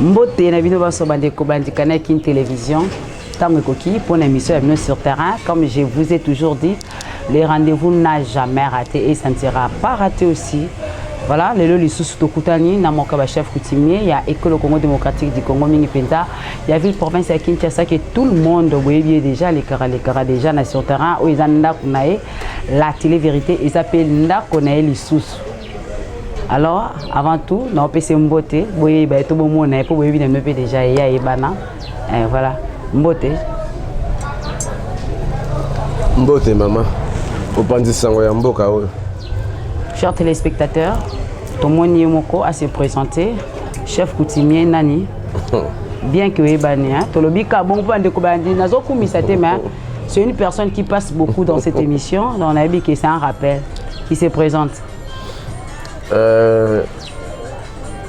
Mbote na bino banso, bandeko bandika na Kin Télévision. Ntango ekoki mpo na émission ya bino Sur Terrain. Comme je vous ai toujours dit, les rendez-vous n'a jamais raté et ça ne sera pas raté aussi. Voilà, lelo lisusu tokutani na moko ya bachef coutumier ya ekolo Congo démocratique du Congo, mingi mpenza ya ville province ya Kinshasa, que tout le monde boyebi ye déjà. Lekaka lekaka déjà na Sur Terrain oyo eza ndako na ye. La télé vérité eza mpe ndako na ye lisusu. Alors, avant tout, naopesa mbote, boyeba ye to bomona ye mpo boyebi na bino mpe déjà ye ayebana. Voilà, mbote. Mbote mama, opanzi sango ya mboka oyo. Chers téléspectateurs, tomoni ye moko ase présenter. Chef coutumier nani? Bien que oyebani, tolobi ka bongo mpo bandeko bandi nazokumisa te, mais c'est une personne qui passe beaucoup dans cette émission, donc nayebi que c'est un rappel qui se présente.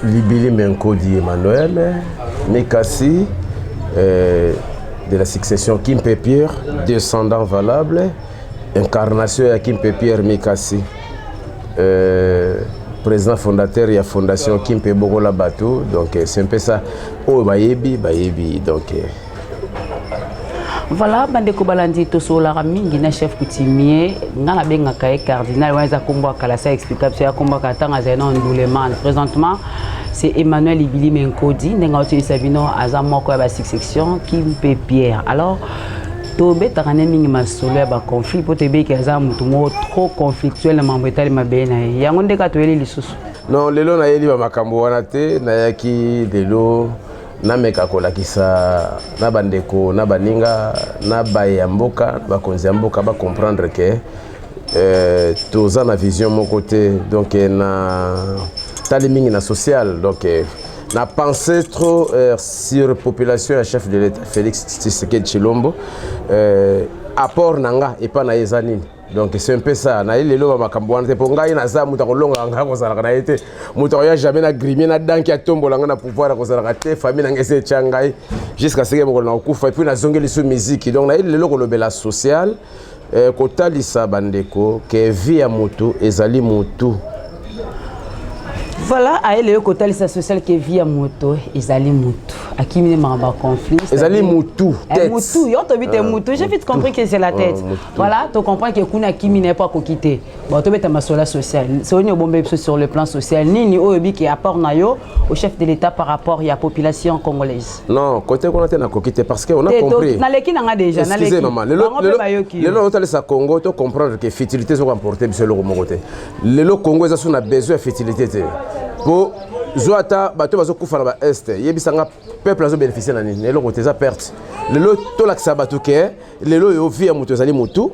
Libili Menkodi Emmanuel Mikasi, de la succession Kimpe Pierre, descendant valable, incarnation ya Kimpe Pierre Mikasi, président fondateur ya fondation Kimpe Bokola Bato. Donc c'est un peu ça. Oyo bayebi bayebi donc. Voilà, bandeko balandi, tosololaka mingi na chef coutumier. Nga nabengaka ye cardinal. Wana eza nkombo ya kala, sa explika biso ya nkombo ya ntango azali na nduleman. Présentement, c'est Emmanuel Ibili Menkodi. Ndenge aotilisa bino, aza moko ya basuccession Kimpe Pierre. Alors tobetaka nde mingi masolo ya baconflit mpo toyebeki aza motu moko trop conflictuel na mambo etali mabele na ye. Yango nde kaka toyeli lisusu. Non, lelo nayeli bamakambo wana te. Nayaki lelo nameka kolakisa na bandeko, na baninga, na baye ya mboka, bakonzi ya mboka, bacomprendre que toza na vision moko te. Donc na tali mingi na social, donc na pensé trop sur population ya chef de l'État Félix Tshisekedi Tshilombo. Apport na nga epa na ye eza nini? Donc c'est un peu ça. Naye lelo bamakambo wana te, mpo ngai naza moto akolongaka ngai, akozalaka na ye te. Moto akoya jamais na grimier na danki atombola ngai na pouvoir, akozalaka te. Famille na ngai ese etya ngai jusqu'à ce que mokolo na kokufa. Et puis nazongeli so musique. Donc naye lelo kolobela social, kotalisa bandeko que vie ya motu ezali motu. Voilà, aye lelo kotalisa social que vie ya moto ezali motu. Akimi nde makambo ya conflit. Ezali mutu. Tête mutu yo tobi te mutu. J'ai vite compris que c'est la tête. Voilà, to comprend que kuna akimi na ye mpo akoki te. Bon, tobeta masolo social. Soni obombe biso sur le plan social, nini oyo obiki apport na yo au chef de l'État par rapport ya population congolaise? Non, côté kuna te, nakoki te, parce que on a compris. Naleki nanga déjà. Excusez maman, lelo lelo otalisa Congo, to comprendre que futilité ezoko emporter biso eloko moko te. Lelo Congo eza so na besoin ya futilité te, po zwa ata bato bazokufa na baest, yebisanga peuple azobénéficie na nini? Eloko te, eza perte. Lelo tolakisa bato que lelo oyo vie ya moto ezali motu.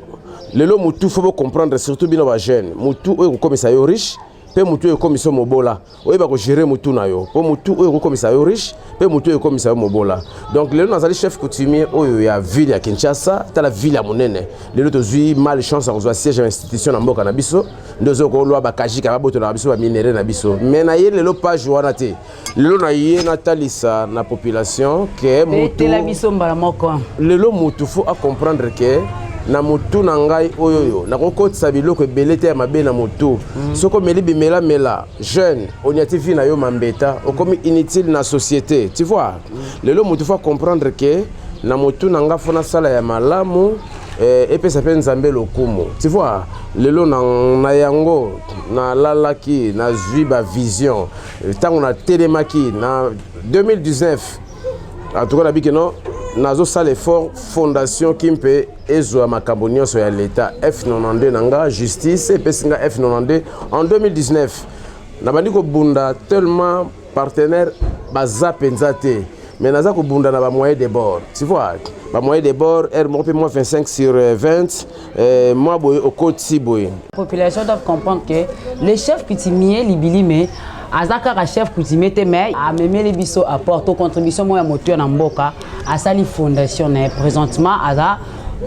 Lelo motu, faut bocomprendre, surtout bino bajeune, motu oyo ekokomisa yo riche mpe motu oyo ekomisa yo mobola. Oyeba kogérer motu na yo, mpo motu oyo ekokomisa yo riche mpe motu oyo ekomisa yo mobola. Donc lelo nazali chef coutumier oyo ya ville ya Kinshasa. Tala ville ya monene, lelo tozwi malchance ya kozwa siège ya institution na mboka na biso. Nde ozoki kolwa bakajika babotolaka biso baminerais na biso. Mais na ye lelo page wana te. Lelo na ye natalisa na population que betela biso mbala moko. Lelo motu faut acomprendre que na motu na ngai oyo oyo nakokotisa biloko ebele te ya mabe na motu. Soki omeli bimelamela, jeune, oniati vie na yo mambeta, okomi inutile na société, tu vois. Lelo motu faut comprendre que na motu na nga, faut nasala ya malamu, epesa mpe Nzambe lokumu, tu vois. Lelo na yango nalalaki, nazwi bavision. Ntango natelemaki na 2019, en tout cas nabiki no, nazosala effort fondation Kimpe ezwa makambo nyonso ya l'État. F92 na nga, justice epesi nga F92 en 2019. Nabandi kobunda tellement, partenaire baza mpenza te, mais naza kobunda na bamoyen de bord, tu vois, bamoyen de bord r moko mpe mwa 25 sur 20, mwa boye okotisi boye. Population doivent comprendre que le chef coutumier Libilime aza kaka chef coutumier te, mais amemeli biso apport to contribution moko ya motuya na mboka. Asali fondation na ye. Présentement aza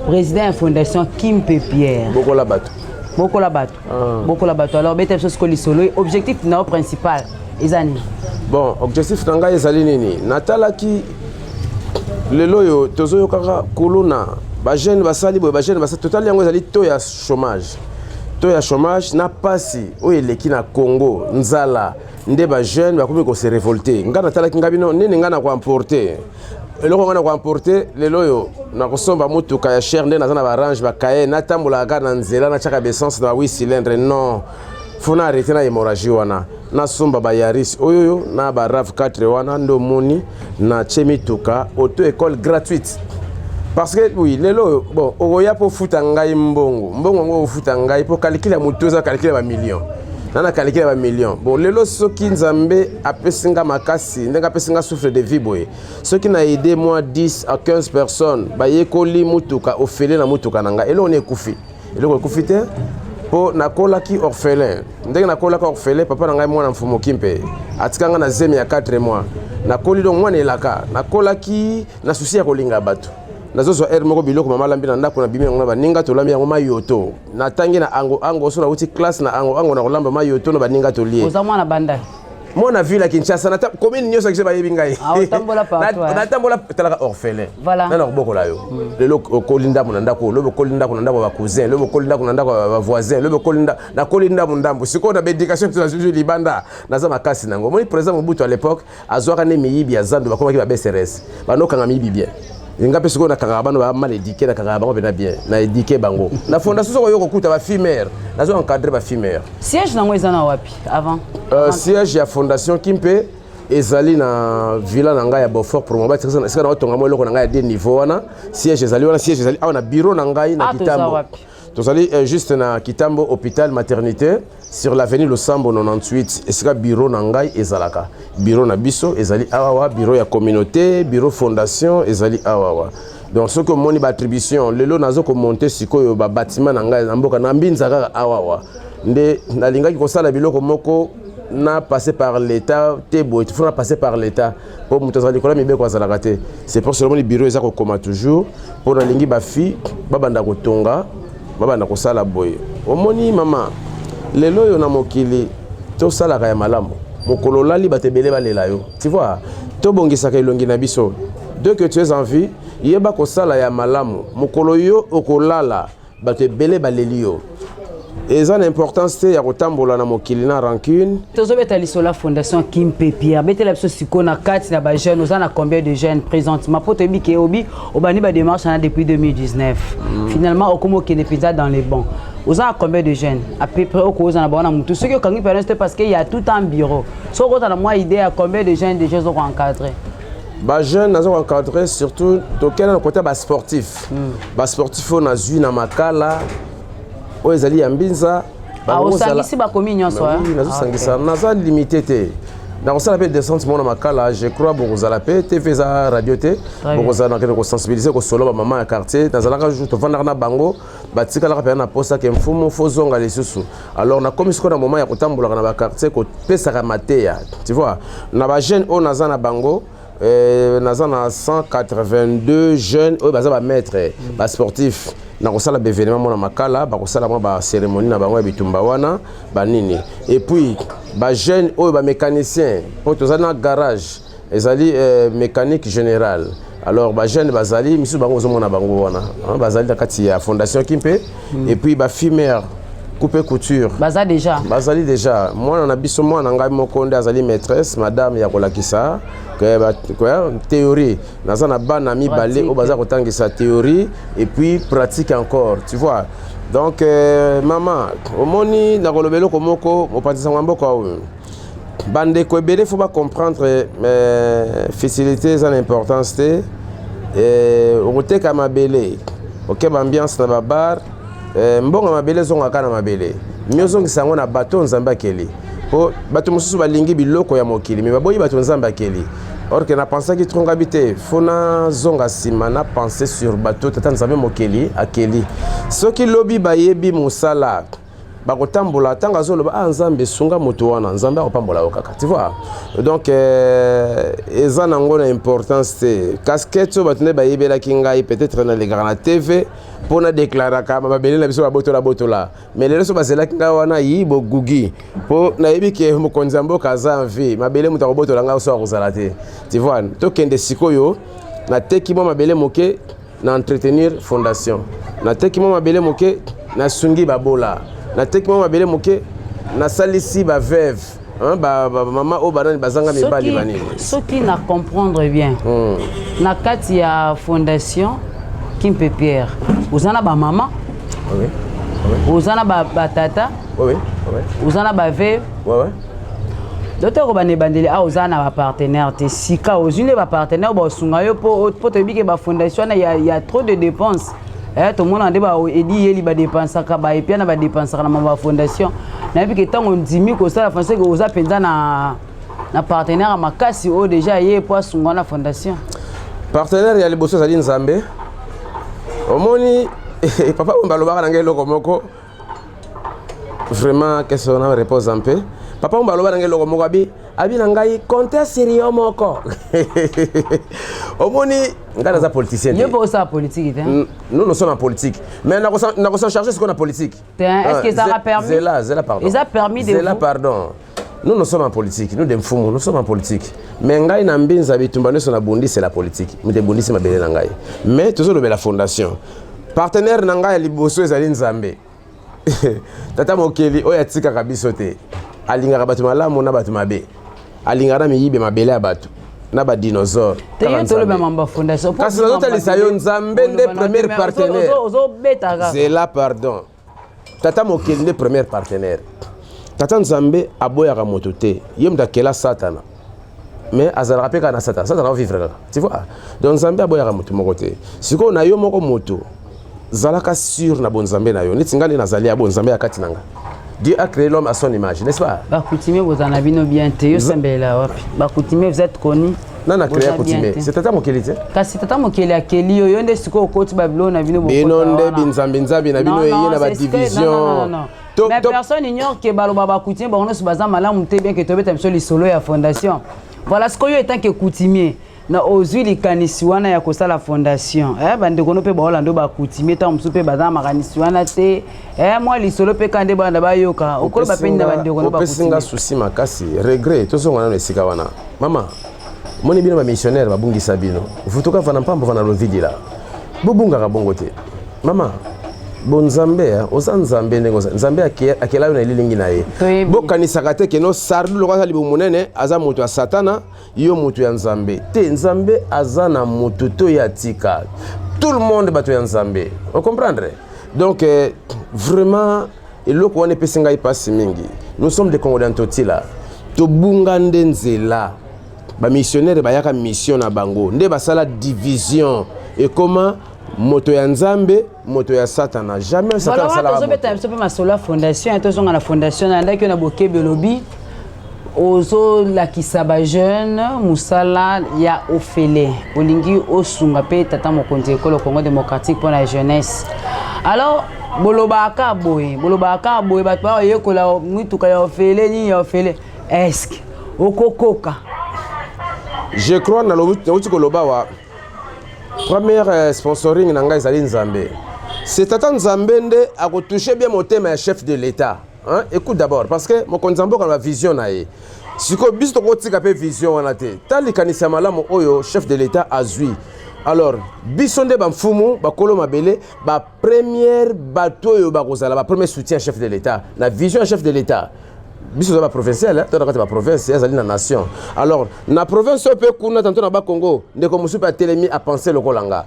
président ya fondation Kimpe Pierre. Bokola bato. Bokola bato. Ah. Bokola bato. Alors beta biso sikoyo lisolo. Objectif na yo principal eza nini? Bon, objectif na ngai ezali nini? Natalaki lelo oyo tozoyokaka kuluna, bajeune basali boye, bajeune basali. Totali yango, ezali taux ya chômage. Taux ya chômage na pasi oyo eleki na Congo, nzala nde bajeune bakomi kose révolter. Ngai natalaki ngai bino nini, ngai na koemporter eloko, ngai na koemporter lelo oyo nakosomba motuka ya cher nde naza na barange bakaye, natambolaka kaka na nzela, natiaka baessence na ba 8 cylindre. Non, faut na arrêter na hémorragie wana, nasomba bayaris oyo oyo na ba RAV4 wana. Nde omoni natie mituka, auto école gratuite, parce que oui, lelo oyo, bon, okoya mpo ofuta ngai mbongo, mbongo yango ofuta ngai mpo calcul ya motu eza calcul ya bamillion, na calcul ya bamillion. Bon, lelo soki Nzambe apesi nga makasi, ndenge apesi nga souffle de vie boye, soki na aide moi 10 à 15 personnes bayekoli mutuka ofele na mutuka na ngai, eloko ni ekufi? Eloko ekufi te, mpo nakolaki orphelin. Ndenge nakolaki orphelin, papa na ngai mwana mfumuki mpe atika ngai na zemi ya 4 mois. Nakoli donc mwana elaka, nakolaki na souci ya kolinga bato. Nazozwa aire moko, biloko mama alambi na ndako, nabimi yango na baninga, tolambi yango mayoto. Natangi na ango ango, so nauti classe na ango ango, na kolamba mayoto na baninga, tolie. Oza mwana Bandal? Mwana ville ya Kinshasa, nata commune nyonso akise bayebi ngai. Ah, otambola partout, hein. Natambola, talaka orphelin. Nana kobokola yo. Lelo okoli ndambo na ndako, lobi okoli ndako na ndako ya bacousin, lobi okoli ndako na ndako ya bavoisin, lobi okoli ndako. Nakoli ndambo ndambo. Sikoyo na baéducation biso nazwi libanda, naza makasi nango. Omoni président Mobutu à l'époque azwaka nde miyibi ya zando, bakomaki ba BCRS, banokanga miyibi bien. Nga mpe sikoyo nakangaka bano ba mal éduqué, nakangaka bango mpena bien, na éduqué bango na fondation. Soko oyo kokuta bafille-mère, nazo encadre bafille-mère. Siège nango eza na wapi avant? Siège ya fondation Kimpe ezali na villa na ngai ya Beaufort Promo, esika na otonga mwa eloko na ngai ya deux niveau wana. Siège ezali wana, siège ezali awa na bureau na ngai na Ah, toza Kitambo. wapi? Tozali juste na Kitambo, hôpital maternité, sur l'avenue Losambo 98, esika bureau na ngai ezalaka. Bureau na biso ezali awawa, bureau ya communauté, bureau fondation ezali awawa. Donc soki omoni baattribution, lelo nazo komonter sikoyo babatima na ngai na mboka na Mbinza kaka awawa. Nde nalingaki kosala biloko moko na passer par l'état te boye, faut na passer par l'état mpo moto azala likolo ya mibeko azalaka te. C'est pour cela omoni bureau eza kokoma toujours, mpo nalingi bafille babanda kotonga, babanda kosala boye. Omoni mama, lelo oyo na mokili tosalaka ya malamu, mokolo olali bato ebele balela yo, tu vois. Tobongisaka elongi na biso. Dès que tu es en vie, yeba kosala ya malamu, mokolo yo okolala bato ebele baleli yo. Eza na importance te ya kotambola na mokili na rancune. Tozobeta lisolo ya fondation Kimpe Pierre. Betela biso sikoyo, na kati na bajeune, oza na combien de jeunes présentement? Mpo toyebi ke obi obandi badémarche wana depuis 2019, finalement okomi okende mpenza dans les bons. Oza na combien de jeunes à peu près okoza na bango na motu, soki okangi période te? Parce que y a tout un bureau. Soki oza na mwa idée ya combien de jeunes déjà ozokoencadre? Bajeune naza koencadre, surtout tokenda na côté ya basportif. Basportif oyo nazwi na Makala, oyo ezali ya Mbinza. Osangisi bakomi nyonso? Oui, nazosangisa, naza limité te. Nakosala mpe descente moko na Makala, je crois bokozala mpe. TV eza radio te, bokozala. Nakende kosensibiliser, kosolo bamama ya quartier. Nazalaka jour tovandaka na bango, batikalaka mpenza na posa ke mfumu fo zonga lisusu. Alors nakomi sikoyo na moment ya kotambolaka na baquartier, kopesaka mateya, tu vois. Na bajeune oyo naza na bango, naza na 182 jeunes oyo baza bamaître, basportif. Nakosala baévénement mona Makala, bakosala mwa bacérémonie na bango ya bitumba wana banini. Et puis bajeune oyo bamécanicien, mpo tozali na garage ezali mécanique générale. Alors bajeune bazali misusu, bango ozomona bango wana, bazali na kati ya fondation Kimpe. Et puis bafille-mère coupe couture. Baza déjà? Bazali déjà. Mwana na biso, mwana ngai moko nde azali maîtresse, madame ya kolakisa théorie. Naza na bana mibale oyo baza kotangisa théorie et puis pratique encore, tu vois. Donc mama, omoni, nakoloba eloko moko, mopanzi sango ya mboka oyo, bandeko ebele faut bacomprendre, facilité eza na importance te. Okoteka mabele, okeba ambiance na babar, mbongo mabele ezongaka na mabele, mi ozongisa yango na bato Nzambe akeli, mpo bato mosusu balingi biloko ya mokili, me baboyi bato Nzambe akeli. Or ke napensaki trop, ngabi te, faut nazonga nsima, na pense sur bato tata Nzambe mokeli akeli. Soki lobi bayebi mosala, bakotambola. Ntango azoloba: "Ah, Nzambe, sunga moto wana", Nzambe akopambola yo kaka, tu vois. Donc eza nango na importance te. Casquette oyo bato nde bayebelaki ngai, peut-être nalekaka na TV mpo nadeklaraka mabele na biso babotola botola, mais lelo so bazelaki ngai wana yi bogugi, mpo nayebi ke mokonzi ya mboka aza en vie, mabele moto akobotola ngai so akozala te, tu vois. Tokende sikoyo, nateki mwa mabele moke na entretenir fondation, nateki mwa mabele moke, nasungi babola. Nateki mwa mabele moke, nasalisi baveuve, bamama oyo banani bazanga mibali, banini. Soki na comprendre bien, na kati ya fondation Kimpe Pierre, oza na bamama, oza na batata, oza na baveuve. Docteur, kobanda ebandeli awa, oza na bapartenaire te. Sika ozwi nde bapartenaire baosunga yo, mpo toyebi ke bafondation wana ya trop de dépense. Tomona nde baedi yeli badépensaka, baepia na badépensaka na ma bafondation. Nayebi ke ntango ondimi kosala fondation, ke oza mpenza na partenaire ya makasi oyo déjà ye po asunga na fondation. Partenaire ya liboso ezali Nzambe. Omoni, papa oyo balobaka na ngai eloko moko vraiment, que son âme repose en paix. Papa oyo baloba na ngai eloko moko, abi na ngai: "Compte sur yo moko." Omoni, ngai naza politicien te. Yo mpe osala politique te? Nous, nous sommes en politique, mais nakosa charger sikoyo na politique. Est-ce que ezaka permis? Zela, zela, pardon. Eza permis de Zela. Vous? Pardon, nous, nous sommes en politique. Nous, des mfumu, nous sommes en politique, mais ngai na mbinza bitumba nyonso nabundi, c'est la politique moto ebundisi mabele na ngai. Mais tozolobela fondation. Partenaire na ngai ya liboso ezali Nzambe, Tata Mokeli, oyo atikaka biso te. Alingaka bato malamu na bato mabe, alingaka na miyibi mabele ya bato na badinosaure. Te, yo toloba mambo ya fondation. Kasi nazotalisa yo, Nzambe nde premier partenaire. Ozobeta kaka. Zela, pardon. Tata Mokeli nde premier partenaire. Tata Nzambe aboyaka moto te. Ye moto akela Satana, mais azalaka mpe kaka na Satana. Satana aovivre kaka, tu vois. Donc Nzambe aboyaka moto moko te. Sikoyo na yo moko moto, zalaka sûr na bonzambe na yo, neti ngai nde nazali ya bonzambe ya kati na nga. Dieu a créé l'homme à son image, n'est-ce pas? Bacoutumier, bozala na bino bien te. Yo sembelela wapi? Bacoutumier, vous êtes connu. Nani acréé coutumier? C'est Tata Mokeli te? Kasi Tata Mokeli akeli yo, yo nde sikoyo okoti babilo na bino. Bino nde binzambi nzambi na bino eye na badivision. Mais personne ignore ke baloba bacoutumier bango nyonso baza malamu te, bien ke tobeta biso lisolo ya fondation. Voilà, sikoyo en tant que coutumier, na ozwi likanisi wana ya kosala fondation, bandeko no mpe baolanda oyo bacoutumier, ntango mosusu mpe baza na makanisi wana te. Mwa lisolo mpe ka nde banda bayoka, okoloba mpe nini na bandeko no? Opesinga souci makasi, regret. Tozonga nano esika wana. Mama, moni bino bamissionnaire babungisa bino, vutuka vana mpambo vana lovidila, bobungaka bongo te. Mama, bonzambe, oza Nzambe ndenge Nzambe akela yo na elilingi na ye. Bokanisaka te keno Sardu lokola aza libumu monene, aza moto ya Satana, yo moto ya Nzambe te. Nzambe aza na moto to ye atika tout le monde bato ya Nzambe, ocomprendre? Donc vraiment, eloko wana epesi ngai mpasi mingi. Nous sommes des Congolais ntotila, tobunga nde nzela. Bamissionnaire bayaka mission na bango nde basala division, ekoma moto ya Nzambe, moto ya Satana. Jamais Satan asalaka. Tozobeta biso mpe masolo ya fondation. Tozonga na fondation. Nayandaki yo na bokebi, olobi ozolakisa bajeune mosala ya ofele, olingi osunga mpe tata mokonzi ekolo Congo démocratique mpo na jeunesse. Alors bolobaka boye, bolobaka boye, bato baoyekola mituka ya ofele, nini ya ofele, est-ce okokoka? Je crois nauti koloba wa première sponsoring na ngai ezali Nzambe. C'est Tata Nzambe nde akotouche bien motema ya chef de l'État, hein? Écoute d'abord, parce que mokonzi ya mboka na bavision na ye, sikoyo biso tokotika mpe vision wana te. Ta likanisi ya malamu oyo chef de l'État azwi, alors biso nde bamfumu bakolo mabele, bapremière bato oyo bakozala bapremier soutien chef de l'État na vision ya chef de l'État. Biso toza baprovincial, to na kati ya baprovince, azali na nation. Alors na province oyo mpe kuna, tanto na Bakongo, ndeko mosusu mpe atelemi, apense lokola nga.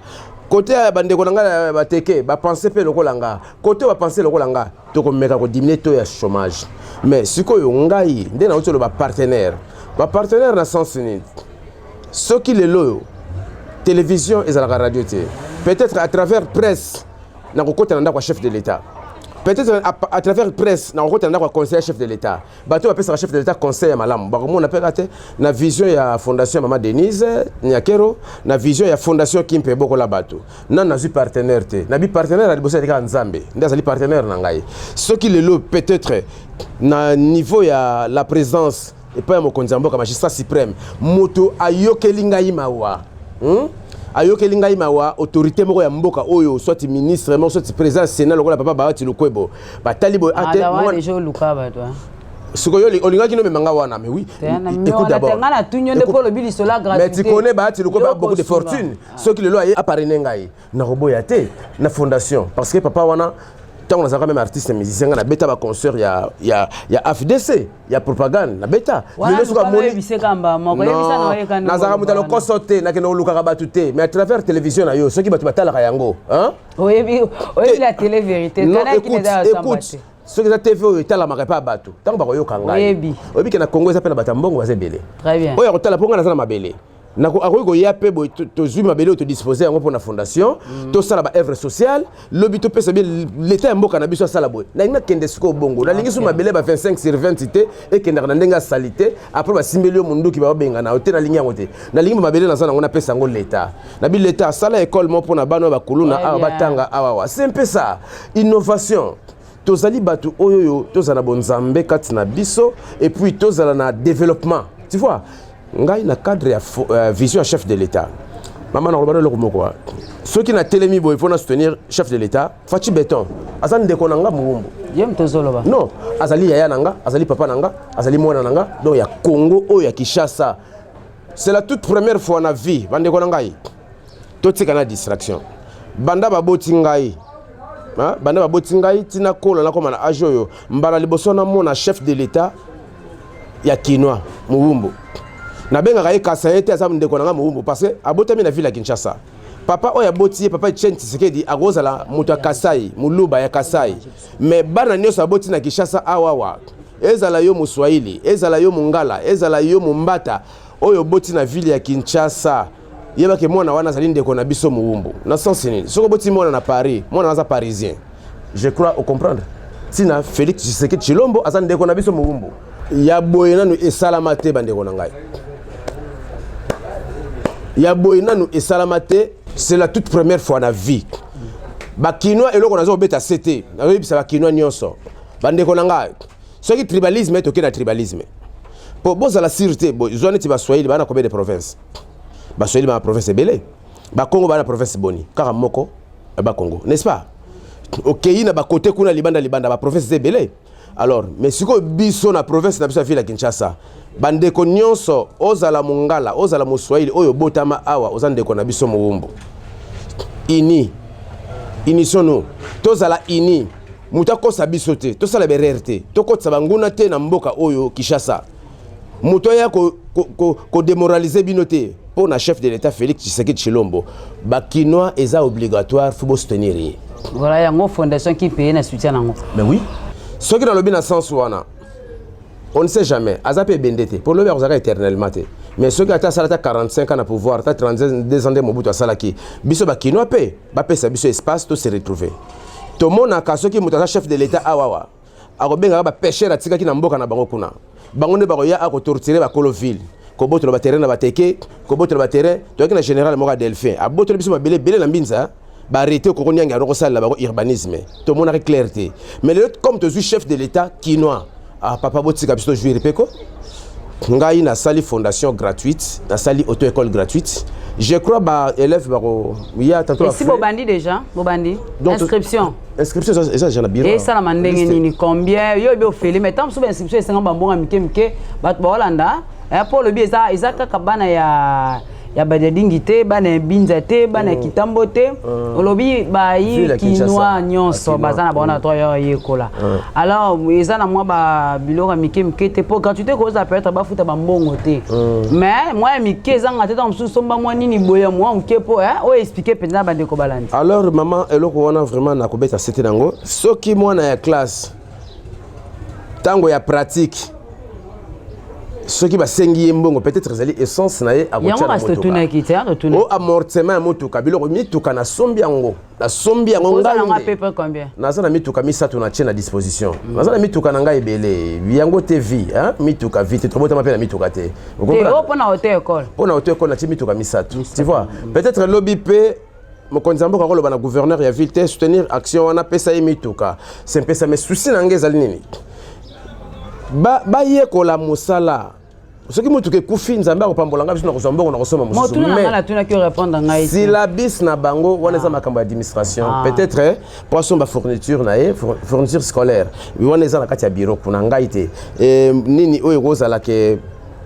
Kote ya bandeko na ngai bateke, bapense mpe lokola nga. Kote oyo bapense lokola nga, tokomeka kodiminuer taux ya chômage. Mais sikoyo ngai nde nauti oloba partenaire, bapartenaire na sens nini? Soki lelo oyo télévision ezalaka, radio te, peut-être à travers presse nakokota na ndako ya chef de l'État, peut-être à travers presse nakokota na ndako ya conseiller chef de l'État. Bato bapesaka chef de l'État conseil ya malamu, bakomona mpe te na vision ya fondation ya mama Denise Nyakero, na vision ya fondation Kimpe Bokola bato. Nani nazwi partenaire te? Nabi partenaire ya liboso ezali kaka Nzambe, nde azali partenaire na ngai. Soki lelo peut-être na niveau ya la présidence, epai ya mokonzi ya mboka, magistrat suprême, moto ayokeli ngai mawa, Ayokeli ngai mawa, autorité moko ya mboka oyo, soit ministre moko, soit président Sénat lokola papa Bahati Lukwebo, batali boye ate sikoyo olingaki nomema nga wana. Mais oui, écoute d'abord, mais tu connais Bahati Lukwebo a beaucoup de fortune. Soki lelo aye aparrainer ngai, nakoboya te na fondation, parce que papa wana Ntango nazalaka même artiste musicien, nga nabeta baconcert ya AFDC, ya propagande nabeta. Lelo soki amoni, nazalaka moto ya lokoso te, nakende kolukaka bato te, mais à travers télévision na yo, soki bato batalaka yango. Oyebi la télé vérité. Non, écoute, écoute, soki eza TV oyo etalamaka epa ya bato, ntango bakoyoka ngai, oyebi ke na Congo eza mpe na bato ya mbongo, baza ebele oyo akotala, mpo ngai naza na mabele, akoki koya mpe boye. Tozwi mabele oyo, todispose yango mpona fondation, tosala baœuvre sociale. Lobi topesa bien l'état ya mboka na biso, asala boye. Nalingi nakende sikoyo bongo, nalingi so mabele ba 25 sur 20 te ekendaka na ndenge asali te, après basimbeli yo monduki, babengana yo te. Nalingi yango te. Nalingi mabele naza nango, napesa yango l'état. Nabi l'état asala école mo mpona bana oyo bakuluna awa batanga awawa. C'est mpe ça, innovation. Tozali bato oyo oyo tozala na bonzambe kati na biso et puis tozala na développement, tu vois. Ngai na cadre ya vision ya chef de l'État, mama, nakoloba na eloko moko: soki natelemi boye mpona soutenir chef de l'État Fatshi Béton, aza ndeko na nga mowumbu. Ye moto ozoloba. Non, azali yaya na nga, azali papa na nga, azali mwana na nga. Donc ya Congo oyo ya Kinshasa, c'est la toute première fois na vie. Bandeko na ngai, totika na distraction. Banda baboti ngai, banda baboti ngai ntina kola, nakoma na age oyo, mbala liboso namona chef de l'État ya Kinois, mowumbu. Nabengaka ye kasa ye te, aza ndeko na nga mowumbu, parce que abotami na ville ya Kinshasa. Papa oyo aboti ye, papa Etienne Tshisekedi, akozala moto ya Kasai, moluba ya Kasai, mais bana nyonso aboti na Kinshasa awawa, ezala yo moswahili, ezala yo mongala, ezala yo mombata, oyo oboti na ville ya Kinshasa, yebake mwana wana azali ndeko na biso mowumbu. Na sens nini? Soki oboti mwana na Paris, mwana aza Parisien. Je crois ocomprendre ntina Félix Tshisekedi Tshilombo aza ndeko na biso mowumbu. Ya boye nanu esalama te, bandeko na ngai, ya boye nanu esalama te. C'est la toute première fois na vie. Bakinois, eloko naza kobeta se te, nazoyebisa Bakinois nyonso, bandeko na ngai, soki tribalisme, toke na tribalisme mpo bozala sûr te. Zwa neti Baswahili, baa na combien de province? Baswahili baa na province ebele. Bakongo baa na province boni? Kaka moko, Bakongo, n'est-ce pas? Okei na bakote kuna libanda libanda, baprovince eza ebele. Alors, mais sikoyo biso na province na biso ya ville ya Kinshasa, bandeko nyonso, ozala mongala, ozala moswahili, oyo obotama awa, oza ndeko na biso mowumbu. Uni, unissons-nous, tozala uni. Moto akosa biso te, tosala berere te, tokotisa banguna te na mboka oyo Kinshasa. Moto aya kodémoraliser ko bino te. Mpo na chef de l'État Félix Tshisekedi Tshilombo, Bakinois, eza obligatoire, faut bosoutenir ye. Voilà, yango fondation qui paye na soutien nango. Mais oui, soki nalobi na sens wana, on ne sait jamais, aza mpe ebende te mpo lobi akozalaka éternellement te. Mais soki ata asala ata 45 ans na pouvoir, ata 32 ans nde Mobutu asalaki, biso Bakinois mpe bapesa biso espace to se retrouver. Tomonaka soki moto aza chef de l'État awawa, akobengaka bapêcheur atikaki na mboka na bango kuna, bango nde bakoya akotorturer bakolo ville, kobotola baterrain na bateke, kobotola baterrain. Toyaki na général moko ya Delphin, abotoli biso mabele ebele na Mbinza, baarrêté okoko niangi yango kosalela bango urbanisme. Tomonaki clair te. Mais lelo, comme tozwi chef de l'État kinois, ah, papa, botika biso tojouir mpe ko. Ngai nasali fondation gratuite, nasali auto école gratuite. Je crois baélève bakoya tantôt. Esi bobandi déjà, bobandi inscription? Inscription eza déjà na bureau. Esalama ndenge nini? Combien? Yo oyebi ofeli, mais ntango mosusu bainscription esenga bambongo mike mike. Bato baolanda mpo olobi eza kaka bana ya Badiadingi te, bana ya Binza te, bana ya Kitambo te. Olobi bayi Kinois nyonso baza na bango na droit ya yekola. Alors eza na mwa babiloko ya mike mike te, mpo gratuité kozala, peut-être bafuta bambongo te, mais mwa ya mike ezanga te. Ntango mosusu somba mwa nini boye, mwa moke, mpo oyo expliquer mpenza bandeko balandi. Alors mama, eloko wana vraiment nakobeta sete nango: soki mwana ya classe, ntango ya pratique, soki basengi ye mbongo, peut-être ezali essence na ye. Akotia na motuka o amortissement ya motuka, biloko mituka. Nasombi yango, nasombi yango. Ngai naza na mituka misato na tie na disposition. Naza na mituka na ngai ebele, yango te vie, mituka vie te, tobotama mpe na mituka te. Mpona auto école. Mpona auto école natie mituka misato, tu vois. Peut-être lobi mpe mokonzi ya mboka akoloba na gouverneur ya ville te, soutenir action wana, apesa ye mituka, c'est mpesa. Mais souci na ngai ezali nini? Bayekola mosala. Soki motuka ekufi, Nzambe akopambola ngai, biso na kozwa mbongo na kosomba mosusu. Syllabus na bango wana eza makambo ya administration. Peut-être po asomba fourniture na ye, fourniture scolaire wana eza na kati ya bureau kuna, ngai te. Nini oyo ekozala ke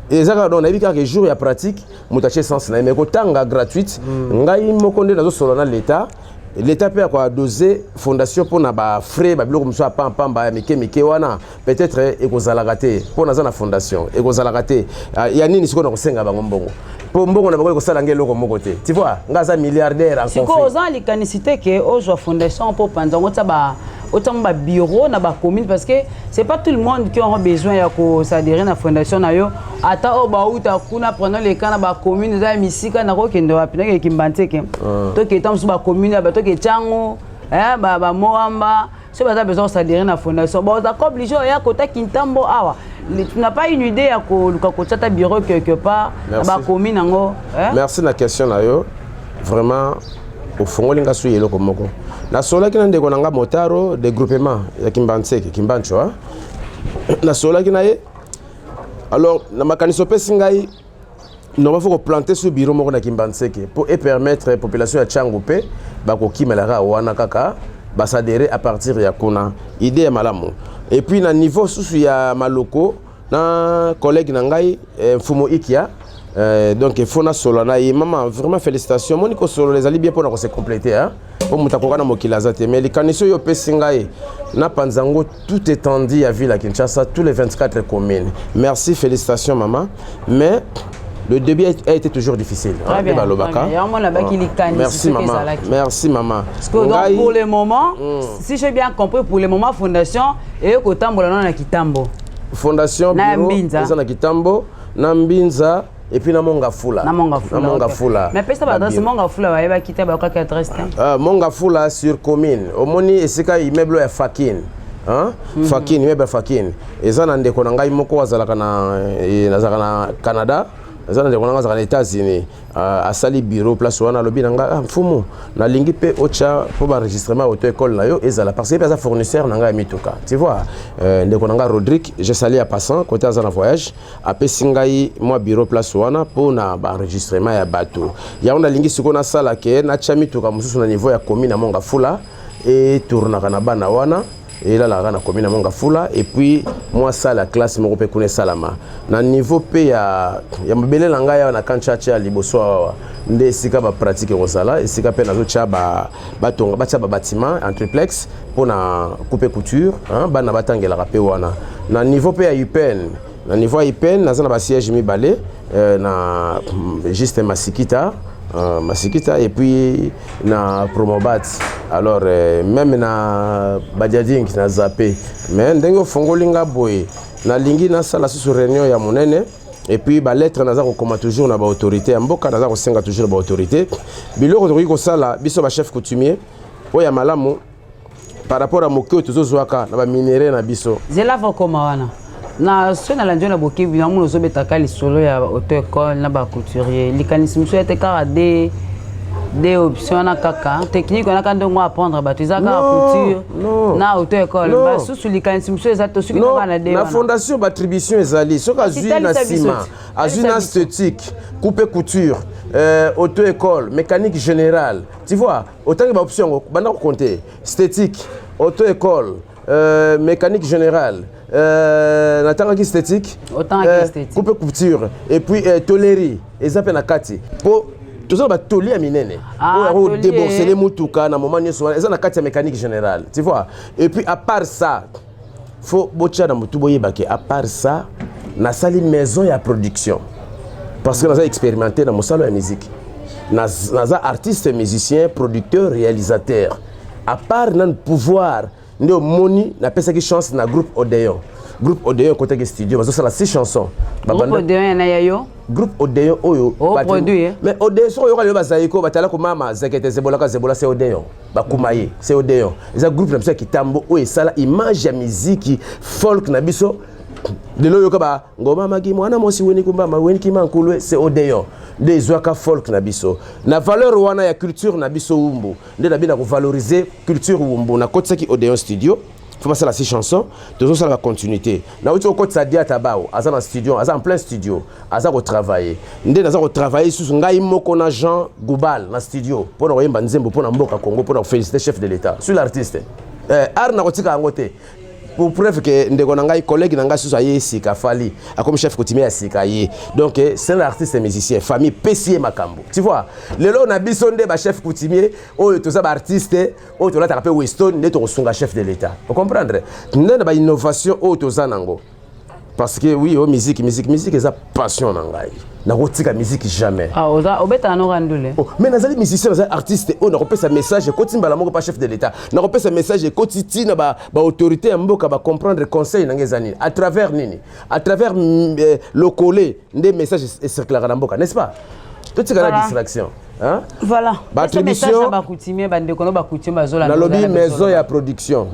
eza kaka, donc nayebi kaka jour ya pratique, moto atie essence na ye. Mais kotanga gratuite, ngai moko nde nazosolola na l'État. L'État mpe akoadose fondation mpona bafrais, babiloko mosusu ya pampamba ya mike mike wana, peut-être ekozalaka te mpo naza na fondation, ekozalaka te. Ah, ya nini sikoyo na kosenga bango mbongo? Mpo mbongo na bango ekosala nge eloko moko te. Tu vois, nga aza milliardaire en Sikoyo conflit. Oza na likanisi te ke ozwa fondation mpo panza yango, otia mo babureau na bacommune? Parce que c'est pas tout le monde qui aura besoin ya koadhérer na fondation na yo. Ata oyo bauta kuna, prenons le cas na bacommune eza ya misika, nakokende wapi? Nakeke Kimbanseke, toketa mosusu bacommune ya bato, Tiango, baMont-Amba. Soki baza besoin koadhérer na fondation, bazaka obligé oya kota Kintambo awa. Tu n'as pas une idée ya koluka kotia ta bureau quelque part na Merci. bacommune yango, eh? Merci na question na yo. Vraiment ofongoli nga su eloko moko. Nasolaki na ndeko na nga motaro de groupement ya Kimbanseke, Kimbancho. Nasolaki na ye. Alors, na makanisi opesi ngai, normalement faut koplanter sur bureau moko na Kimbanseke mpo epermettre population ya Tiango mpe bakokimelaka wana kaka, baadhérer à partir ya kuna. Idée ya malamu. Et puis na niveau susu ya Maloko na collègue na ngai, Mfumo Ikia, donc il faut nasolola na ye. Mama, vraiment félicitation. Moni kosolola ezali bien mpona kose compléter, hein? Mpo moto akoka na mokili aza te. Mais likanisi oyo opesi ngai, napanza yango tout étendu ya ville ya Kinshasa, tous les 24 communes. Merci, félicitations mama. Mais le début a été toujours difficile. Très bien. Merci maman. Merci maman. Parce que donc pour le moment, si j'ai bien compris, pour le moment fondation et kotambola na Kitambo. Fondation na bureau eza na Kitambo, na Mbinza et puis na Mont-Ngafula. Na Mont-Ngafula. Na Mont-Ngafula. Mais pesa ba adresse Mont-Ngafula, bayebaki te, bayokaki adresse te. Mont-Ngafula sur commune. Omoni esika immeuble ya Fakin. Hein? Fakin, immeuble ya Fakin. Eza na ndeko na ngai moko azalaka na nazalaka na Canada. Eza na ndeko na ngai azalaka na États-Unis. Asali bureau place wana. Alobi na ngai: "Ah, mfumu, nalingi mpe otya mpo baenregistrement auto école na yo ezala", parce que mpe aza fournisseur na ngai ya mituka, tu vois. Ndeko na ngai Rodrigue, je salue en passant, côté aza na voyage, apesi ngai mwa bureau place wana mpo na baenregistrement ya bato yango. Nalingi sikoyo nasala ke natya mituka mosusu na niveau ya commune ya Mont-Ngafula, etournaka na bana wana, elalaka na commune ya Mont-Ngafula. Et puis mwa salle ya classe moko mpe kuna esalama na niveau mpe ya mabele na ngai awa na Kanchacha ya liboso awa, nde esika bapratique ekozala, esika mpe nazotya batonga, batya babatiment en triplex mpona coupe couture, bana batangelaka mpe wana. Na niveau mpe ya UPN, na niveau ya UPN naza na basiège mibale, na juste Masikita, Masikita et puis na Promobat. Alors même na Badiading na zape. Mais ndenge ofongoli nga boye, nalingi nasala susu réunion ya monene. Et puis balettre naza kokoma toujours na baautorité ya mboka, naza kosenga toujours na baautorité biloko tokoki kosala biso bachef coutumier oyo ya malamu par rapport à moke oyo tozozwaka na baminerai na biso. Zela, vakoma wana na so nalandi yo na bokebi, namona ozobetaka lisolo ya auto école na bacouturier. Likanisi mosusu ete kaka de option wana, kaka technique wana, kaka ndongo apprendre bato eza kaka couture na auto école. Basusu likanisi mosusu eza to soki bana de na fondation baattribution ezali soki azwi na nsima, azwi na esthétique, coupe couture, auto école, mécanique générale. Tu vois, otangi baoption yango, banda kocompter: esthétique, auto école, mécanique générale, natangaki esthétique, coupe couture et puis tôlerie eza mpe na kati, mpo toza na batôlier ya minene oyo yango déboursele mutuka na moment nyonso wana, eza na kati ya mécanique générale, tu vois. Et puis à part ça, faut botya na motu, boyebake, à part ça nasali maison ya production, parce que naza expérimenté na mosala ya musique. Naza artiste musicien, producteur, réalisateur. À part nanu pouvoir nde omoni napesaki chance na groupe Odeon. Groupe Odeon ekotaki studio, bazosala six chansons. Groupe Odeon na ya yo? Groupe Odeon oyo. Produit. Mais Odeon, soki oyoka lelo bazali ko batala komama zekete zebolaka zebola, c'est Odeon. Bakuma ye, c'est Odeon. Eza groupe na biso ya kitambo oyo esala image ya miziki folk na biso. Lelo oyoka ba ngoma maki mwana mosi weni kumbama weni kima nkulwe, c'est Odeon nde ezwaka folk na biso na valeur wana ya culture na biso wumbu. Nde na bina kovaloriser culture wumbu, nakotisaki Odeon studio, faut basala six chansons. Tozosala bacontinuité. Nauti kokotisa Diata Bao, aza na studio, aza en plein studio, aza kotravailler. Nde naza kotravailler susu ngai moko na Jean Goubal na studio mpo na koyemba nzembo mpo na mboka Congo, mpo na koféliciter chef de l'État sur l'artiste. Art nakotika yango te. Pour preuve que ndeko na ngai, collègue na ngai susu aye sika, Fally, akomi chef coutumier ya sika ye. Donc c'est un artiste musicien, famille pesi ye makambo, tu vois. Lelo na biso nde bachef coutumier oyo toza baartiste oyo tolataka mpe weston, nde tokosunga chef de l'État. Ocomprendre nde na bainnovation oyo toza nango, parce que oui, o musique, musique, musique eza passion na ngai, nakotika musique jamais. Ah, oza obetaka noka ndule? Oh, mais nazali musicien, nazali artiste oyo nakopesa message ekoti mbala moko pa chef de l'État, nakopesa message ekoti ntina baautorité ya mboka bacomprendre conseil na ngai eza nini, à travers nini, à travers lokole nde message ecirculaka na mboka, n'est-ce pas? Totika na Voilà. distraction, hein? Voilà. Baattribution- Bacoutumier, bandeko no bacoutumier bazolanda. Nalobi maison ya production,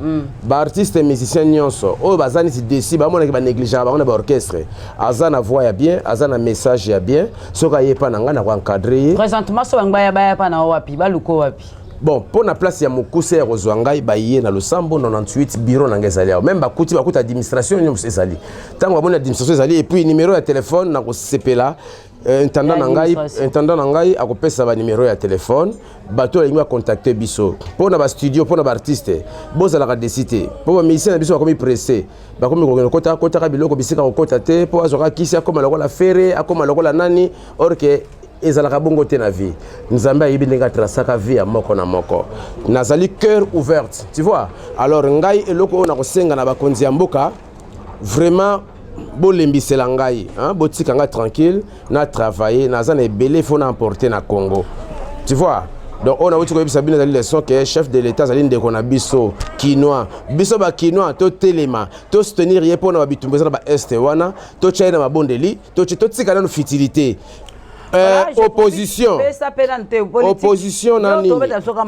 baartiste musicien nyonso oyo baza neti desi, bamonaki banégligeaka bango na baorchestre, aza na voix ya bien, aza na message ya bien, soki aye epa na ngai, nakoencadre ye. Présentement, so bango baya, baya pa na wapi? Baluko wapi? Bon, mpo na place ya mokuse ya kozwa ngai, baye na Losambo 98, bureau na ngai ezali awa. Même bakuti, bakuti administration nyonso ezali. Ntango bamoni administration ezali, et puis numéro ya telefone, na kosepela intendant na ngai, Administration. intendant na ngai akopesa banimero ya telefone. Bato oyo balingi bacontacte biso mpo na bastudio, mpo na baartiste, bozalaka déçus te, mpo bamusicien na biso bakomi pressé, bakomi kokende kota kotaka biloko bisika kokota te, mpo azwaka kisi, akóma lokola Ferre, akóma lokola nani. Or que ezalaka bongo te na vie. Nzambe ayebi ndenge atrasaka vie ya moko na moko. Nazali cœur ouverte, tu vois. Alors ngai, eloko oyo nakosenga na bakonzi ya mboka, vraiment bolembisela ngai, hein, botika ngai tranquille na travailler. Naza na ebele, faut na emporter na Congo, tu vois. Donc oyo nauti koyebisa bino ezali leçon que chef de l'État azali ndeko na biso kinois. Biso bakinois totelema, tosoutenir ye mpona babitumba eza na baest wana, totya ye na mabondeli, totika nano futilité. Opposition, opposition na nini?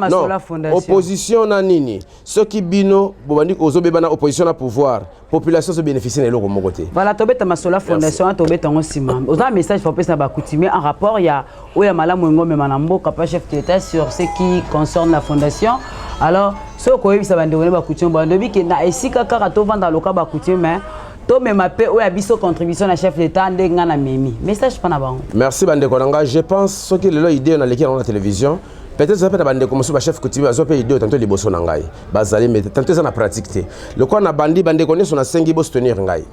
Non, opposition na nini? Soki bino bobandi ozobeba na opposition na pouvoir, population ozobénéficie na eloko moko te. Voilà, tobeta masolo ya fondation wana, tobeta yango nsima. Oza message fopesa na bacoutumier en rapport ya oyo ya malamu yango omema na mboka pa chef de l'État sur ce qui concerne la fondation. Alors soki okoyebisa bandeko ne bacoutumier, bandobi ke na esika kaka tovanda loka bacoutumier, mais tomema mpe oyo ya biso contribution na chef d'État, ndenge nga na memi message mpa na bango. Merci bandeko na ngai. Je pense soki lelo idée naleki yango na télévision, peut-être eza mpe na bandeko mosusu bachef coutumier bazwa mpe idée tantôt liboso na ngai bazali, mais tantôt eza na pratique te. Lokola na bandi, bandeko nyonso nasengi bosoutenir ngai,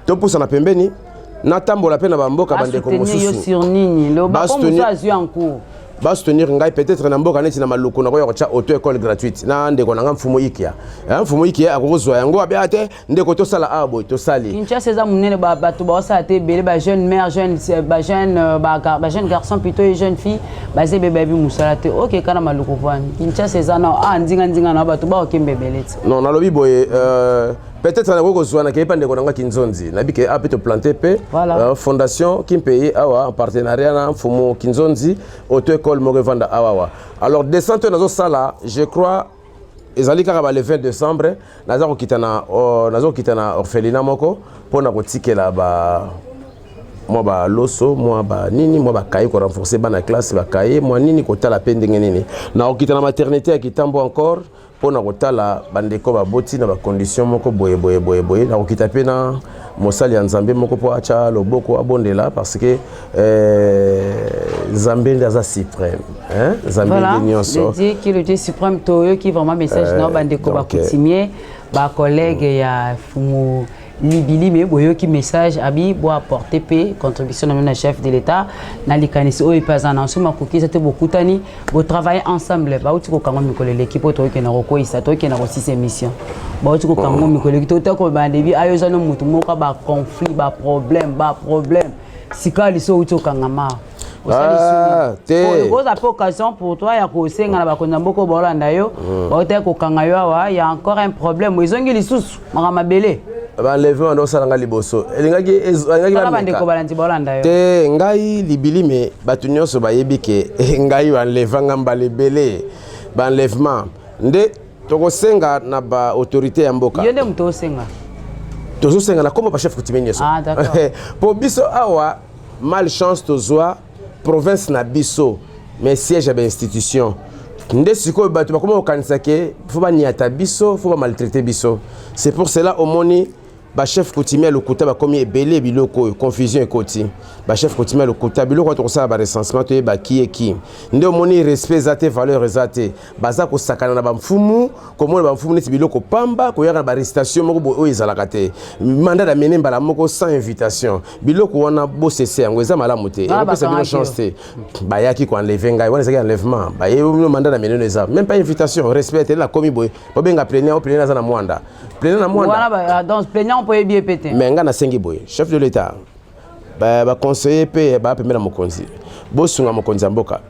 topusana pembeni, natambola mpe na bamboka bandeko mosusu. Sur nini? Azwi en cours. Basoutenir ngai peut-être na mboka neti na Maluku, nakoya kotya auto école gratuite na ndeko na ngai Mfumu Ikia. Mfumu Ikia akokozwa yango abe te. Ndeko, tosala awa boye, tosali. Kinshasa eza monene, bato baosala te ebele, bajeune mère, jeune bajeune, bajeune garçon plutôt et jeune fille, baza ebele, bayebi mosala te. Okeka na Maluku pwani? Kinshasa eza na a ndinga ndinga na bato baokemba ebele te. Non, nalobi boye, peut-être nakoki kozwa, nakei mpa ndeko na nga Kinzonzi, nayebi ke ape toplante mpe fondation Kimpeye awa en partenariat na Mfumu Kinzonzi, auto école moko evanda awa awa. Alors descente oyo nazosala, je crois ezali kaka ba le 20 décembre, naza kokita na orphelinat moko mpona kotikela ba mwa baloso, mwa banini, mwa bakaye, korenforcer bana classe, bakaye, mwa nini, kotala mpe ndenge nini. Nakokita na maternité ya Kitambo encore mpona kotala bandeko baboti na bacondition moko boye boye boye boye. Nakokita mpe na mosali ya Nzambe moko mpo atya loboko, abondela, parce que Nzambe nde aza suprême, hein? Nzambe nde nyonso. Le Dieu qui est le Dieu suprême. Toyoki vraiment message na bandeko bacoutumier, bacollègue ya Fumu Libili, me boyoki message abi boapporte mpe contribution na bino na chef de l'État na likanisi oyo mpe aza na nso makoki eza te. Bokutani, botravaille ensemble. Bauti kokanga mikolo eleki mpo toyokenda kokweyisa, toyokenda kosisa émission. Bauti kokanga mikolo eleki, tota kobanda debi ayo eza no motu moko baconflit, baproblème, baproblème. Sika liso outi okangama. Oza mpe occasion pour toi ya kosenga na bakonzi ya mboka oyo baolanda yo, baotaki kokanga yo awa, ya encore un problème ezongi lisusu, makambo mabele. Baenlèvement wana osalanga liboso elingaki bandeko balandi baolanda yo. Te, ngai Libili, me bato nyonso bayebi ke ngai baenlevanga mbala ebele. Baenlèvement nde tokosenga na baautorité ya mboka. Yo nde moto osenga? Tozosenga na kombo bachef coutumier nyonso, mpo biso awa malchance tozwa province na biso, mais siège ya bainstitution nde sikoyo bato bakoma kokanisa ke faut baniata biso, faut bamaltraite biso. C'est pour cela omoni Bachef coutumier ya lokuta bakomi ebele. Biloko oyo, confusion ekoti. Bachef coutumier ya lokuta, biloko wana tokosala barecensement, toyeba ki eki nde. Omoni, respect eza te, valeur eza te. Baza kosakana na bamfumu, komona bamfumu neti biloko pamba, koyaka na baarrestation moko boye oyo ezalaka te, mandat d'amener mbala moko sans invitation. Biloko wana bosese yango, eza malamu te. Ekopesa bino chance te. Bayaki koenlever ngai, wana ezalaki enlèvement. Baye mandat d'amener, no eza même pas invitation, respect te. Nakomi boye, bobenga plaignant, o plaignant aza na Mwanda, plaignant na Mwanda. Donc plaignant mpo yebi ye pe te. Mais ngai nasengi boye, chef de l'État, baconseiller mpe baa pembe na mokonzi, bosunga mokonzi ya mboka.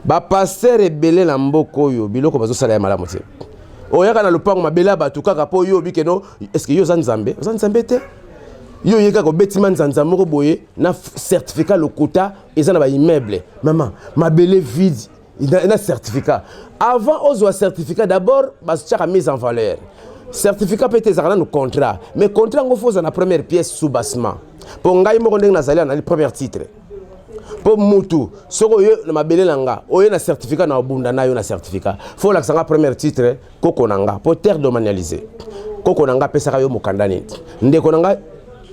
Bapasteur ebele na mboka oyo, biloko bazosala ya malamu te. Oyaka na lopango, mabele ya bato kaka mpo yo obikeno. Est-ce yo oza Nzambe? Oza Nzambe te. Yo oye kaka obetima nzanza moko boye na certificat lokuta, eza na baimmeuble, mama, mabele vide na certificat. Avant ozwa certificat, d'abord batiaka mise en valeur. Certificat mpe te, ezalaka nanu contrat. Mais contrat yango, faut ozala na première pièce, soubassement. Mpo ngai moko ndenge nazali, anali première titre. Mpo mutu soki oye na mabele na nga, oye na certificat, na obunda na yo na certificat, faut olakisa nga première titre, koko na nga. Mpo terre domanialisée, koko na nga apesaka yo mokanda nini? Ndeko na nga,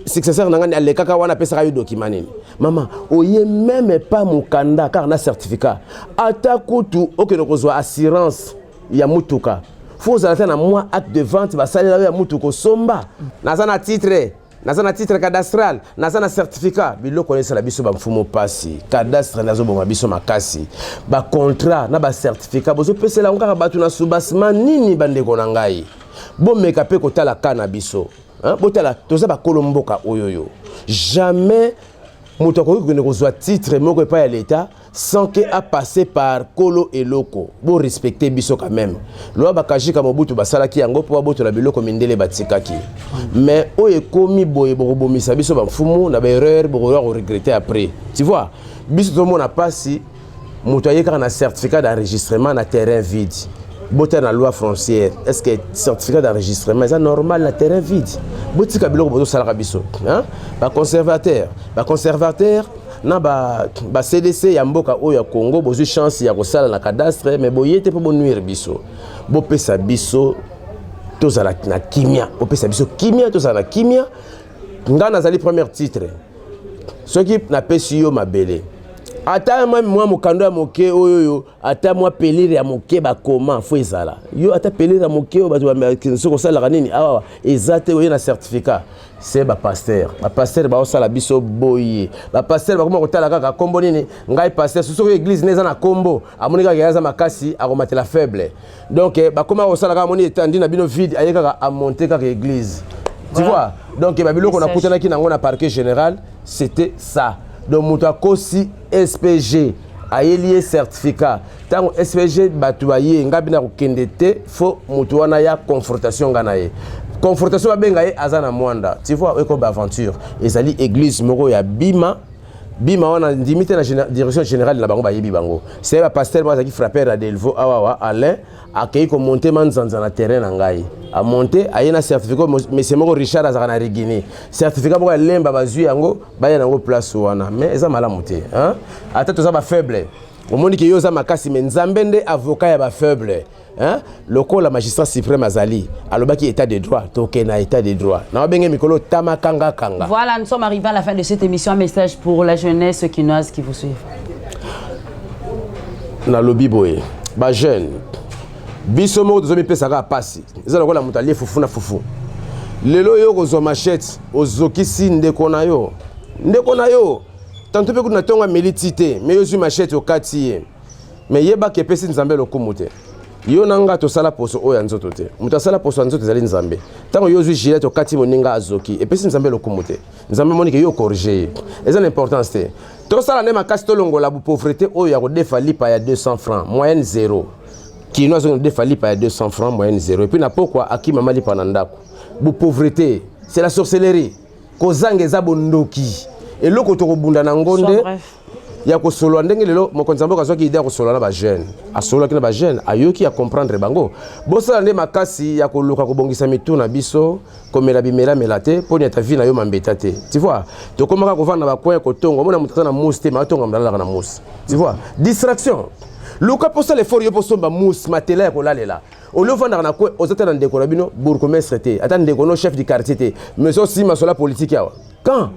successeur na nga alekaka wana, apesaka yo document nini? Mama, oye même pas mokanda, kaka na certificat. Ata kutu okende kozwa assurance ya mutuka, faut ozala te na mwa acte de vente basalela yo ya mutuka osomba. Naza na titre, naza na titre cadastral, naza na certificat. Biloko wana esala biso bamfumu mpasi. Cadastre nazoboma biso makasi. Bacontrat na bacertificat bozopesela yango kaka bato na soubassement nini? Bandeko na ngai, bomeka mpe kotala ka na biso. Botala, toza bakolo mboka oyo. Oyo jamais moto akoki kokende kozwa titre moko epai ya l'État sans que apasse par kolo eloko. Borespecte biso quand même. Loi bakajika Mobutu basalaki yango mpo babotola biloko mindele batikaki. Mais oyo ekomi boye, bokobomisa biso bamfumu na baerreur, bokoya koregretter après, tu vois. Biso tozomona mpasi. Moto aye kaka na certificat d'enregistrement na terrain vide. Botala na loi foncière, est ce que certificat d'enregistrement eza normal na terrain vide? Botika biloko bozosalaka biso. Baconservateur, baconservateur na ba CDC ya mboka oyo ya Congo, bozwi chance ya kosala na cadastre, mais boye te mpo bonuire biso. Bopesa biso tozala na kimia, bopesa biso kimia, tozala na kimia. Ngai nazali première titre. Soki napesi yo mabele, ata mwa mokando ya moke oyo oyo, ata mwa pelire ya moke bakoma, faut ezala yo. Ata pelire ya moke oyo bato soki osalaka nini awa, eza te. Oye na certificat. Se bapasteur, bapasteur baosala biso boye. Bapasteur bakoma kotala kaka nkombo nini. Ngai pasteur, soki église ne eza na nkombo, amoni kaka aza makasi, akomatela faible. Donc bakoma kosala kaka, amoni etandi na bino vide, aye kaka amonte kaka église, tu vois. Donc babiloko nakutanaki nango na parquet général, c'était ça. Donc moto akosi SPG, ayeli ye certificat. Ntango SPG bato baye, ngai bina kokende te, faut moto wana ya confrontation, ngai na ye confrontation, babenga ye aza na Mwanda, tu vois. Eko baaventure ezali église moko ya bima bima wana, ndimi te na direction générale na bango, bayebi bango. C'est bapasteur moko azalaki frappeur ya Delvo awawa, Alain, akei komonte manzanza na terrain na ngai. Amonte, aye na certificat. Monsieur moko Richard azalaka na Rigini, certificat moko ya Lemba, bazwi yango, baya nango place wana. Mais eza malamu te. Ata toza bafaible, omoni ke yo oza makasi, mais Nzambe nde avocat ya bafaible, hein? Lokola magistrat suprême azali, alobaki état de droit, tokende na état de droit na babenge mikolo tamakangakanga. Voilà, nous sommes arrivés à la fin de cette émission. Un message pour la jeunesse kinoise qui vous suit. Nalobi boye, bajeune, biso moko tozomipesaka pasi. Eza lokola moto alie fufu na fufu. Lelo oyo kozwa machette, ozokisi ndeko na yo, ndeko na yo tanto mpe kutu na ntongo ameli ti te, mais yo ozwi machette, okati ye. Mais yebaka, epesi Nzambe lokumu te. Yo na nga tosala poso oyo ya nzoto te. Moto asala poso ya nzoto ezali Nzambe. Ntango yo ozwi gillette, okati moninga, azoki, epesi Nzambe lokumu te. Nzambe monike yo corrige ye, eza na importance te. Tosala nde makasi, tolongola pauvreté oyo ya kodefa lipa ya 200 francs, moyenne zéro. Kino azongi kodefa lipa ya 200 francs, moyenne zéro, et puis na pokwa akimama lipa na ndako. Pauvreté, c'est la sorcellerie. Kozanga eza bondoki. Eloko tokobunda nango nde ya kosolola. Ndenge lelo mokonzi ya mboka azwaki idée ya kosolola na bajeune, asololaki na bajeune, ayoki ya comprendre bango. Bosala nde makasi ya koluka kobongisa mitu na biso, komela bimelamela te, mpo niata vie na yo mambeta te, tu vois. Tokomaka kovanda na bacoin, kotonga. Omona moto aza na mousse te, ma atonga, moto alalaka na mousse, tu vois. Distraction. Luka mposala effort yo mpo somba mousse, matelas ya kolalela. Olie ofandaka na coin, oza te na ndeko na bino bourgmestre te, ata ndeko no chef du quartier te, mais osima sola politique awa. Quand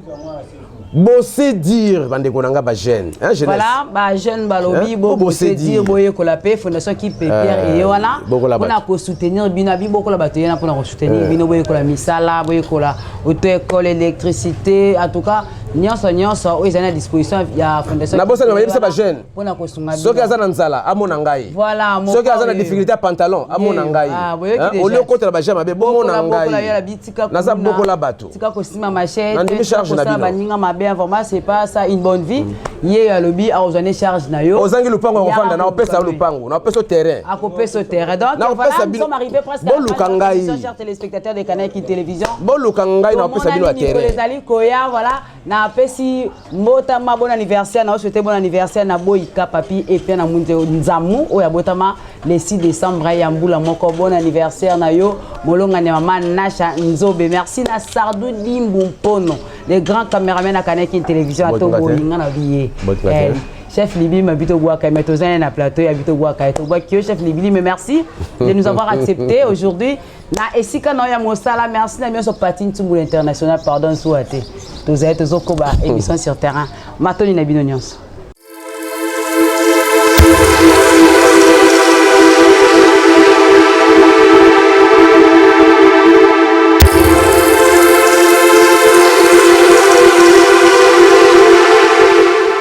bose dire, bandeko na nga bajeune, hein, jeunesse. Voilà, bajeune balobi. Hein? Bo Bo bose bose dire dire. Boyekola mpe Fondation Kipe Pierre eye wana Bokola mpona bato. Kosoutenir bino abi bokola bato ye na mpona kosoutenir bino. Boyekola misala, boyekola auto école, électricité, en tout cas nyonso nyonso oyo ezali na disposition ya Fondation. Nabosani, bayebisa bajeune mpona kosunga. Soki aza na nzala, amona ngai. Voilà. Soki aza na difficulté ya pantalon, amona ngai. Hein? Olie okotela bajeune mabe, bomona ngai, naza bokola bato. Tika kosima machette. Nandimi charge na bino. Baninga mabe, vraiment c'est pas ça une bonne vie. Ye alobi akozwa charge na yo. Ozangi lupango ya kofanda, na opesa yo lupango, na opesa yo terrain. Akopesa terrain. Donc Na voilà, opesa nous sommes arrivés presque à la Boluka fin de notre ngai. émission, chers téléspectateurs de Canal Kin Télévision. Boluka ngai, na opesa bino ya Tomonani mikolo terrain. Ezali koya. Voilà, napesi mbotama, bon anniversaire na osouhaite bon anniversaire na Boyika Papi epia na Munze Nzamu oyo abotama le 6 décembre ya mbula moko. Bon anniversaire na yo, molongani ya mama Nasha Nzobe. Merci na Sardou Dimbu Mpono, le grand caméraman na Canal Kin Télévision. Botinga te. Atoboyinga na biye. Botinga te. Eh, chef Libi ma bito bwaka, mais tozali na plateau ya bito bwaka, tobwaki yo chef Libi, mais merci de nous avoir accepté aujourd'hui na esika na oyo ya mosala. Merci na nyonso. Pati Ntumbula International, pardon, suwa te, tozali tozokoba émission sur terrain. Matoni na bino nyonso.